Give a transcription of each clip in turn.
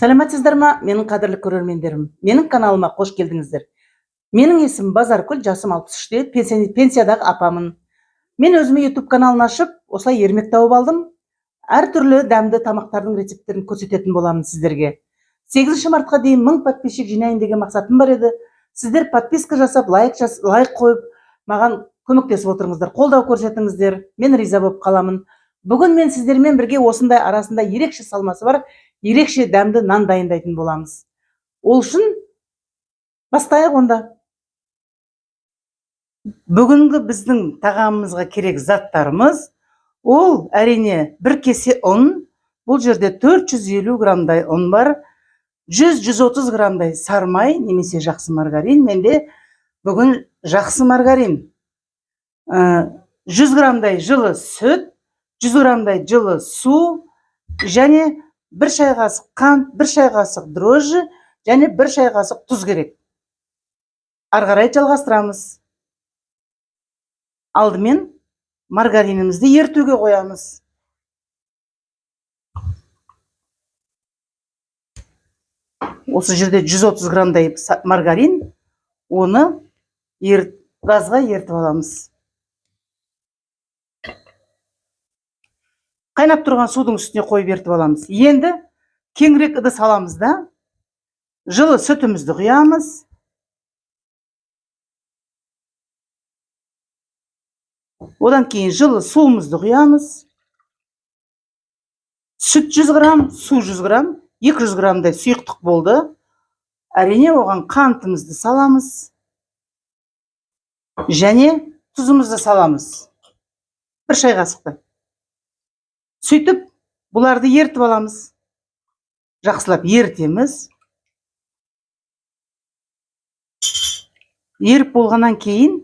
Саламатсыздар ма, менің қадірлі көрермендерім? Менің каналыма қош келдіңіздер. Менің есімім Базаркүл, жасым 63-те, пенсиядағы апамын. Мен өзіме YouTube каналын ашып, осылай ермек тауып алдым. Әртүрлі дәмді тамақтардың рецепттерін көрсететін боламын сіздерге. 8 мартқа дейін 1000 подписчик жинайын деген мақсатым бар еді. Сіздер подписка жасап, лайк қойып, маған көмектесіп отырыңыздар, қолдау көрсетіңіздер. Мен риза болып қаламын. Бүгін мен сіздермен бірге осындай арасында ерекше салмасы бар, ерекше дәмді нан дайындайтын боламыз. Ол үшін бастайық онда. Бүгінгі біздің тағамымызға керек заттарымыз ол әрине бір кесе ұн, бұл жерде 450 граммдай ұн бар, 100-130 граммдай сармай немесе жақсы маргарин, менде бүгін жақсы маргарин, 100 граммдай жылы сүт, 100 граммдай жылы су және бір шай қасық қант, бір шай қасық дрожжи және бір шай қасық тұз керек. Ары қарай жалғастырамыз. Алдымен маргаринімізді ертуге қоямыз. Осы жерде 130 граммдай маргарин, оны газға ертіп аламыз. Қайнап тұрған судың үстіне қойып ертіп аламыз. Енді кеңірек ыдыс аламыз да, жылы сүтімізді құямыз. Одан кейін жылы суымызды құямыз. Сүт 100 грамм, су 100 грамм, 200 граммдай сұйықтық болды. Әрине оған қантымызды саламыз. Және тұзымызды саламыз. Бір шай қасықты. Сөйтіп бұларды ертіп аламыз. Жақсылап ертеміз. Еріп болғаннан кейін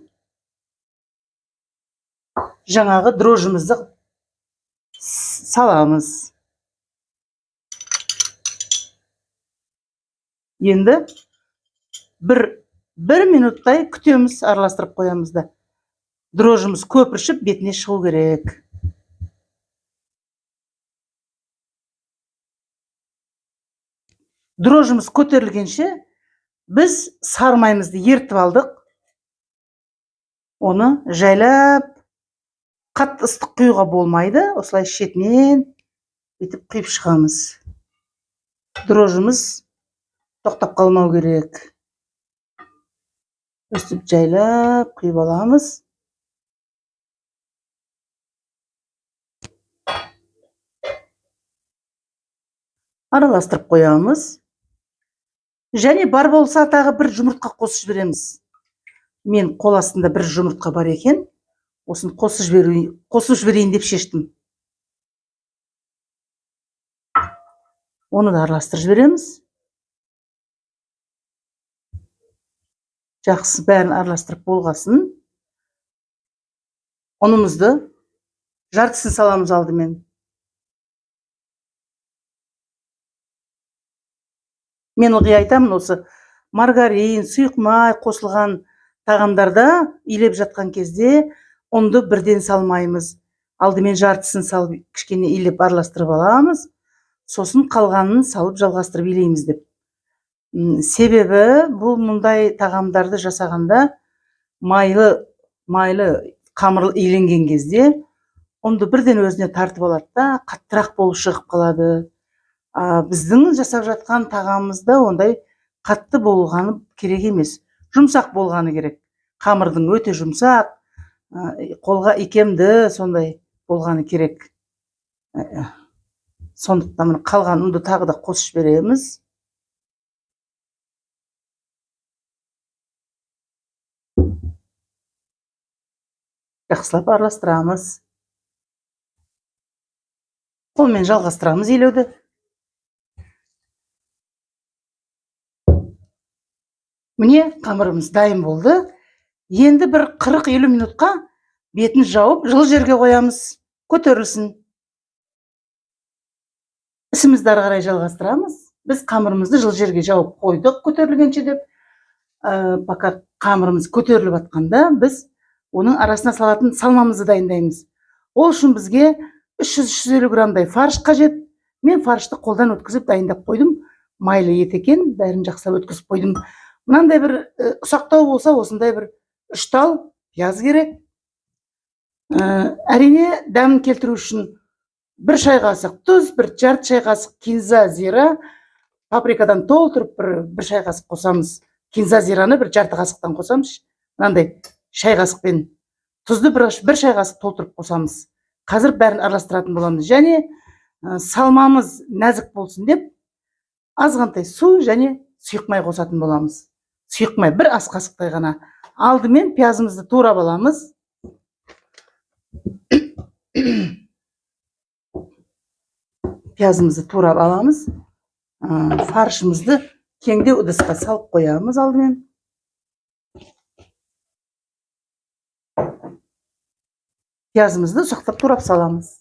жаңағы дрожжімізді саламыз. Енді бір минуттай күтеміз, араластырып қоямыз да. Дрожжіміз көпіршіп бетіне шығу керек. Дрожжіміз көтерілгенше біз сармайымызды ертіп алдық. Оны жайлап, қатты ыстық құюға болмайды, осылай шетінен бүйтіп құйып шығамыз. Дрожжіміз тоқтап қалмау керек. Өстіп жайлап құйып аламыз. Араластырып қоямыз. Және бар болса тағы бір жұмыртқа қосып жібереміз. Мен қол астында бір жұмыртқа бар екен, осыны қосып жіберейін деп шештім. Оны да араластырып жібереміз. Жақсы, бәрін араластырып болғасын, ұнымызды жартысын саламыз алдымен. Мен ылғи айтамын, осы маргарин, сұйық май қосылған тағамдарда илеп жатқан кезде ұнды бірден салмаймыз. Алдымен жартысын салып, кішкене илеп араластырып аламыз, сосын қалғанын салып жалғастырып илейміз деп. Себебі бұл мұндай тағамдарды жасағанда майлы қамыр иленген кезде ұнды бірден өзіне тартып алады да, қаттырақ болып шығып қалады. Біздің жасап жатқан тағамымызда ондай қатты болғаны керек емес, жұмсақ болғаны керек. Қамырдың өте жұмсақ, қолға икемді сондай болғаны керек. Сондықтан міне қалған ұнды тағы да қосып жібереміз. Жақсылап араластырамыз. Қолмен жалғастырамыз илеуді. Міне қамырымыз дайын болды. Енді бір 40-50 минутқа бетін жауып, жылы жерге қоямыз, көтерілсін. Ісімізді ары қарай жалғастырамыз. Біз қамырымызды жылы жерге жауып қойдық көтерілгенше деп. Пока қамырымыз көтеріліп жатқанда біз оның арасына салатын салмамызды дайындаймыз. Ол үшін бізге 300-350 граммдай фарш қажет. Мен фаршты қолдан өткізіп дайындап қойдым. Майлы ет екен, бәрін жақсылап өткізіп қойдым. Мынандай бір ұсақтау болса, осындай бір 3 тал пияз керек. Әрине, дәмін келтіру үшін 1 шай қасық тұз, бір жарты шай қасық кинза зира, паприкадан толтырып бір шай қасық қосамыз. Кинза зираны бір жарты қасықтан қосамыз. Мынандай шай қасықпен тұзды бір шай қасық толтырып қосамыз. Қазір бәрін араластыратын боламыз. Және салмамыз нәзік болсын деп азғантай су және сұйық май қосатын боламыз. Сұйық май бір ас қасықтай ғана. Алдымен пиязымызды турап аламыз. Пиязымызды турап аламыз. Фаршымызды кеңдеу ыдысқа салып қоямыз алдымен. Пиязымызды ұсақтап турап саламыз.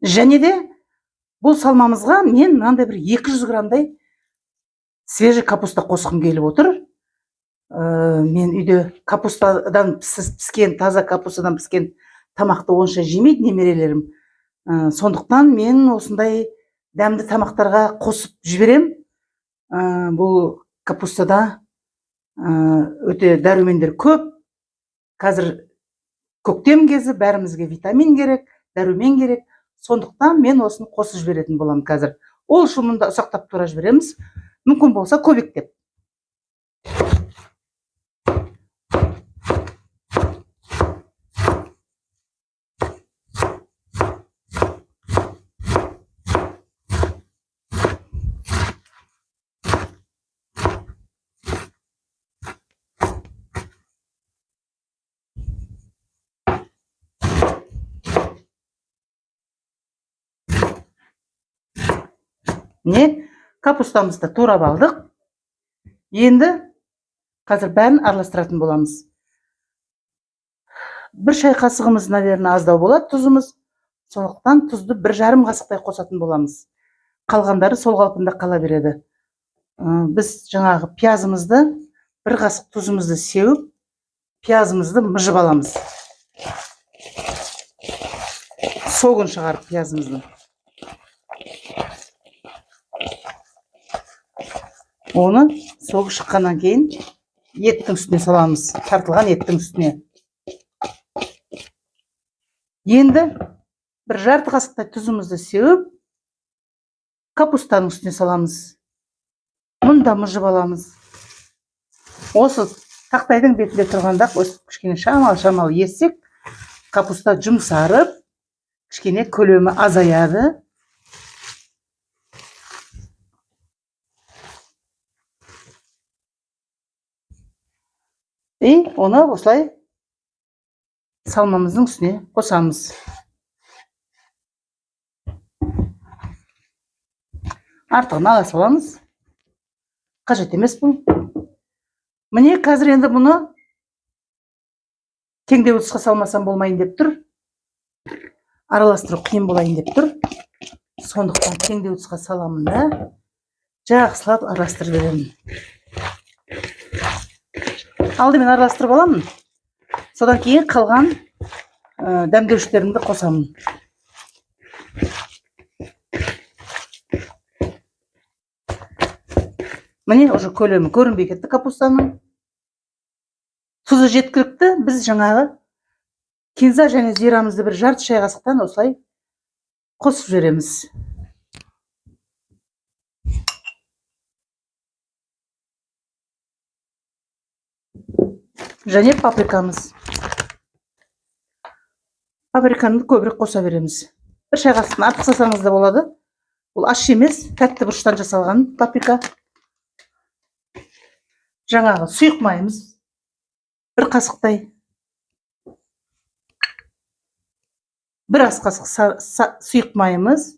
Және де бұл салмамызға мен мынандай бір 200 граммдай свежий капуста қосқым келіп отыр. Мен үйде капустадан піскен, таза капустадан піскен тамақты онша жемейді немерелерім. Сондықтан мен осындай дәмді тамақтарға қосып жіберем. Бұл капустада өте дәрумендер көп. Қазір көктем кезі, бәрімізге витамин керек, дәрумен керек. Сондықтан мен осыны қосып жіберетін боламын қазір. Ол үшін мұнда ұсақтап тура жібереміз. Мүмкін болса көбектеп. Міне, капустамызды турап алдық. Енді қазір бәрін араластыратын боламыз. Бір шай қасығымыз, наверное, аздау болады тұзымыз. Сондықтан тұзды бір жарым қасықтай қосатын боламыз. Қалғандары сол қалпында қала береді. Біз жаңағы пиязымызды, бір қасық тұзымызды сеуіп, пиязымызды мыжып аламыз. Согын шығарып пиязымызды. Оны согы шыққаннан кейін еттің үстіне саламыз, тартылған еттің үстіне. Енді бір жарты қасықтай тұзымызды сеуіп, капустаның үстіне саламыз. Мұны да мыжып аламыз. Осы тақтайдың бетінде тұрғанда өстіп кішкене шамал-шамал ессек, капуста жұмсарып, кішкене көлемі азаяды. И оны осылай салмамыздың үстіне қосамыз. Артығын ала саламыз. Қажет емес бұл. Міне қазір енді бұны кеңдеу ыдысқа салмасам болмайын деп тұр. Араластыру қиын болайын деп тұр. Сондықтан кеңдеу ыдысқа саламын да жақсылап араластырып беремін. Алдымен араластырып аламын. Содан кейін қалған дәмдеуіштерімді қосамын. Міне уже көлемі көрінбей кетті капустаның. Тұзы жеткілікті. Біз жаңағы кинза және зирамызды бір жарты шай қасықтан осылай қосып жібереміз. Және паприкамыз. Паприканы көбірек қоса береміз. Бір шай қасықтан артық салсаңыз да болады. Бұл ащы емес, тәтті бұрыштан жасалған паприка. Жаңағы сұйық майымыз бір қасықтай. 1 ас қасық сұйық майымыз.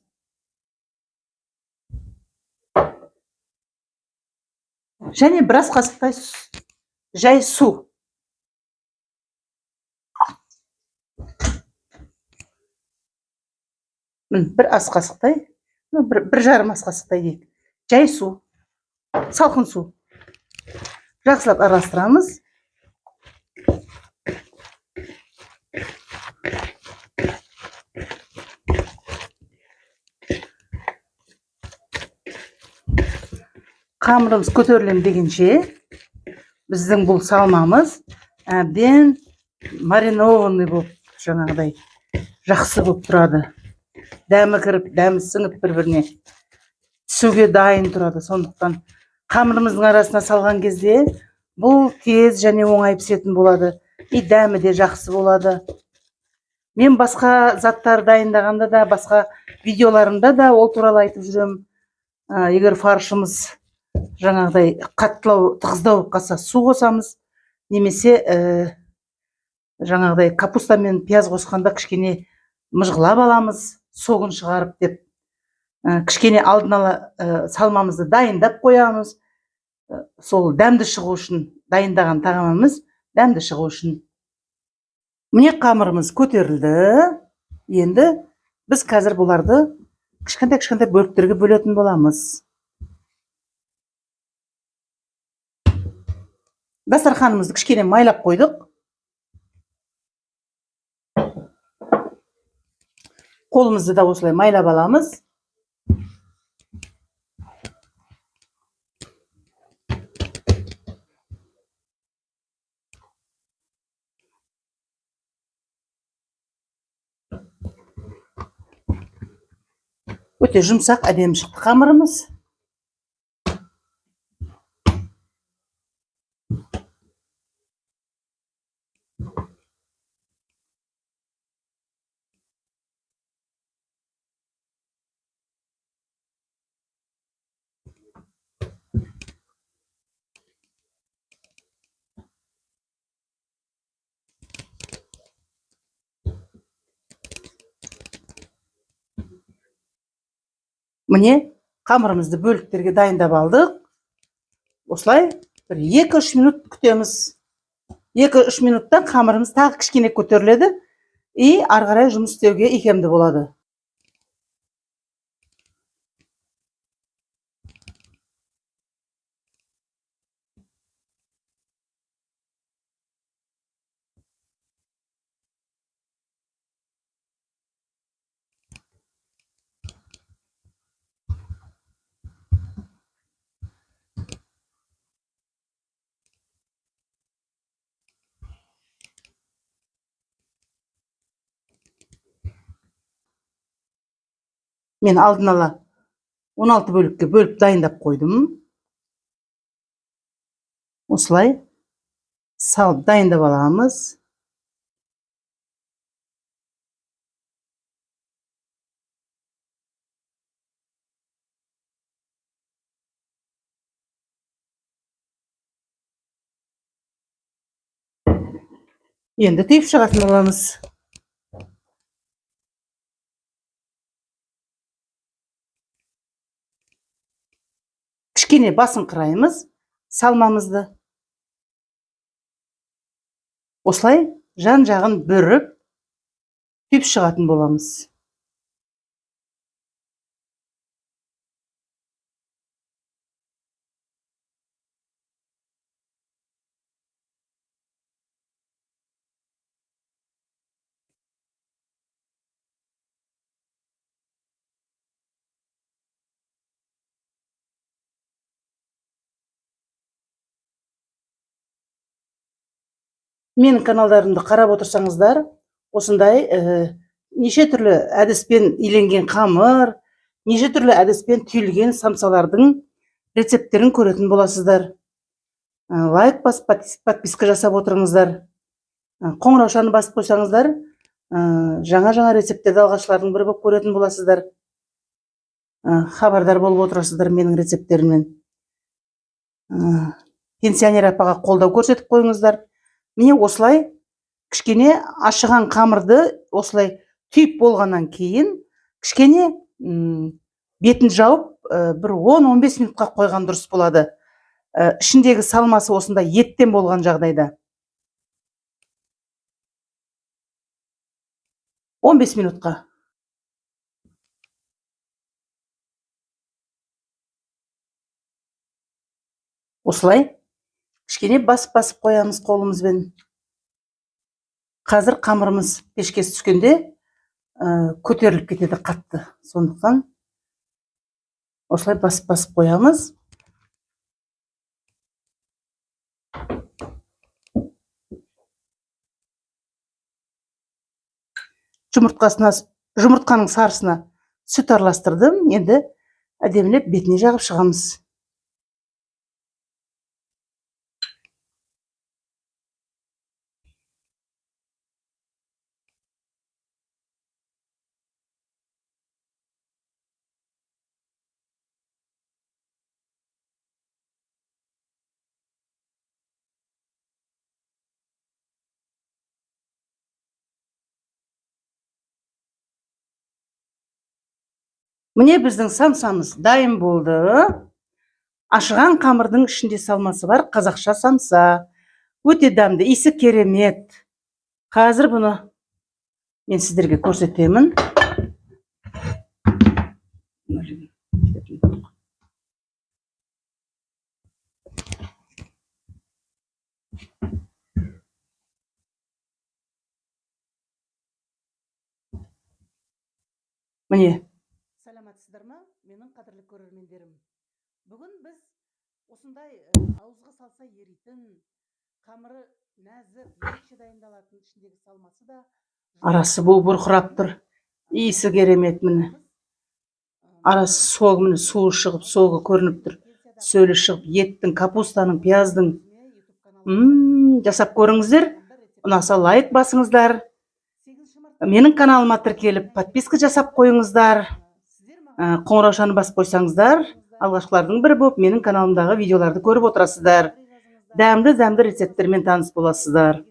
Және 1 ас қасықтай жай су. Міне, 1 ас қасықтай, ну, 1,5 ас қасықтай дейік. Жай су, салқын су. Жақсылап араластырамыз. Қамырымыз көтерілем дегенше біздің бұл салмамыз әбден маринованный болып, жаңағыдай жақсы болып тұрады. Дәмі кіріп, дәмі сіңіп бір-біріне түсуге дайын тұрады. Сондықтан қамырымыздың арасына салған кезде бұл тез және оңай пісетін болады. И дәмі де жақсы болады. Мен басқа заттар дайындағанда да, басқа видеоларымда да ол туралы айтып жүремін. Егер фаршымыз жаңағыдай қаттылау, тығыздау болып қалса, су қосамыз, немесе жаңағыдай капуста мен пияз қосқанда кішкене мыжғылап аламыз, согын шығарып деп. Кішкене алдын ала салмамызды дайындап қоямыз. Сол дәмді шығу үшін, дайындаған тағамымыз дәмді шығу үшін. Міне, қамырымыз көтерілді. Енді біз қазір бұларды кішкентай-кішкентай бөліктерге бөлетін боламыз. Дастарханымызды кішкене майлап қойдық. Қолымызды да осылай майлап аламыз. Өте жұмсақ, әдемі шықты қамырымыз. Міне, қамырымызды бөліктерге дайындап алдық. Осылай бір екі-үш минут күтеміз. Екі-үш минуттан қамырымыз тағы кішкене көтеріледі и ары қарай жұмыс істеуге икемді болады. Мен алдын ала 16 бөлікке бөліп дайындап қойдым. Осылай салып дайындап аламыз. Енді түйіп шығатын боламыз. Кішкене басын қыраймыз салмамызды. Осылай жан-жағын бүріп түйіп шығатын боламыз. Менің каналдарымды қарап отырсаңыздар, осындай неше түрлі әдіспен иленген қамыр, неше түрлі әдіспен түйілген самсалардың рецепттерін көретін боласыздар. Лайк басып, подписка жасап отырыңыздар. Қоңыраушаны басып қойсаңыздар, жаңа-жаңа рецепттерді алғашқылардың бірі болып көретін боласыздар. Хабардар болып отырасыздар менің рецепттерімнен. Пенсионер апаға қолдау көрсетіп қойыңыздар. Міне осылай кішкене ашыған қамырды осылай Түйіп болғаннан кейін кішкене бетін жауып, бір 10-15 минутқа қойған дұрыс болады. Ішіндегі салмасы осындай еттен болған жағдайда. 15 минутқа. Осылай кішкене басып-басып қоямыз қолымызбен. Қазір қамырымыз пешке түскенде көтеріліп кетеді қатты. Сондықтан осылай басып-басып қоямыз. Жұмыртқаның сарысына сүт араластырдым. Енді әдемілеп бетіне жағып шығамыз. Міне біздің самсамыз дайын болды. Ашыған қамырдың ішінде салмасы бар қазақша самса. Өте дәмді, иісі керемет. Қазір бұны мен сіздерге көрсетемін. Міне. Саламатсыздар ма, менің қадірлі көрермендерім. Бүгін біз осындай ауызға салса еритін, қамыры нәзік, ерекше дайындалатын, ішіндегі салмасы да арасы бу бұрқырап тұр. Иісі керемет міне. Арасы сог міне, суы шығып, согы көрініп тұр. Сөлі шығып, еттің, капустаның, пияздың. Жасап көріңіздер. Ұнаса лайк басыңыздар. Менің каналыма тіркеліп, подписка жасап қойыңыздар. Қоңыраушаны басып қойсаңыздар, алғашқылардың бірі болып менің каналымдағы видеоларды көріп отырасыздар. Дәмді-дәмді рецепттермен таныс боласыздар.